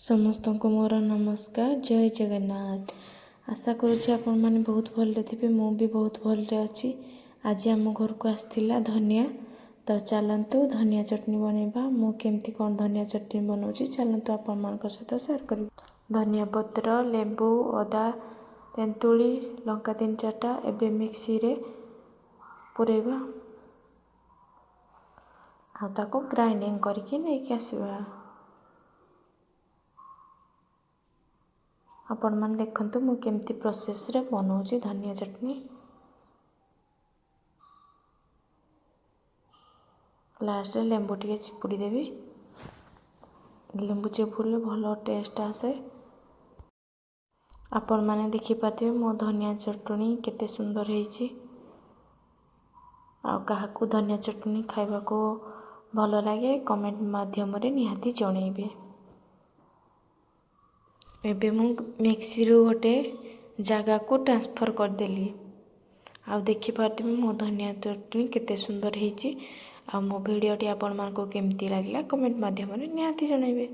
ସମସ୍ତଙ୍କୁ ମୋର ନମସ୍କାର, ଜୟ ଜଗନ୍ନାଥ। ଆଶା କରୁଛି ଆପଣମାନେ ବହୁତ ଭଲରେ ଥିବେ। ମୁଁ ବି ବହୁତ ଭଲରେ ଅଛି। ଆଜି ଆମ ଘରକୁ ଆସିଥିଲା ଧନିଆ, ତ ଚାଲନ୍ତୁ ଧନିଆ ଚଟଣି ବନେଇବା। ମୁଁ କେମିତି କ'ଣ ଧନିଆ ଚଟଣି ବନାଉଛି, ଚାଲନ୍ତୁ ଆପଣମାନଙ୍କ ସହିତ ସେୟାର କରିବି। ଧନିଆ ପତ୍ର, ଲେମ୍ବୁ, ଅଦା, ତେନ୍ତୁଳି, ଲଙ୍କା ତିନି ଚାରିଟା ଏବେ ମିକ୍ସିରେ ପୂରେଇବା ଆଉ ତାକୁ ଗ୍ରାଇଣ୍ଡିଙ୍ଗ କରିକି ନେଇକି ଆସିବା। ଆପଣମାନେ ଦେଖନ୍ତୁ ମୁଁ କେମିତି ପ୍ରୋସେସ୍ରେ ବନାଉଛି ଧନିଆ ଚଟଣି। ଲାଷ୍ଟରେ ଲେମ୍ବୁ ଟିକେ ଚିପୁଡ଼ି ଦେବି। ଲେମ୍ବୁ ଚିପୁଡ଼ିଲେ ଭଲ ଟେଷ୍ଟ ଆସେ। ଆପଣମାନେ ଦେଖିପାରୁଥିବେ ମୋ ଧନିଆ ଚଟଣି କେତେ ସୁନ୍ଦର ହେଇଛି। ଆଉ କାହାକୁ ଧନିଆ ଚଟଣି ଖାଇବାକୁ ଭଲ ଲାଗେ, କମେଣ୍ଟ ମାଧ୍ୟମରେ ନିହାତି ଜଣେଇବେ। ଏବେ ମୁଁ ମିକ୍ସିରୁ ଗୋଟେ ଜାଗାକୁ ଟ୍ରାନ୍ସଫର୍ କରିଦେଲି। ଆଉ ଦେଖିପାରୁଥିବେ ମୋ ଧନିଆ ଚଟଣି କେତେ ସୁନ୍ଦର ହେଇଛି। ଆଉ ମୋ ଭିଡ଼ିଓଟି ଆପଣମାନଙ୍କୁ କେମିତି ଲାଗିଲା, କମେଣ୍ଟ ମାଧ୍ୟମରେ ନିହାତି ଜଣାଇବେ।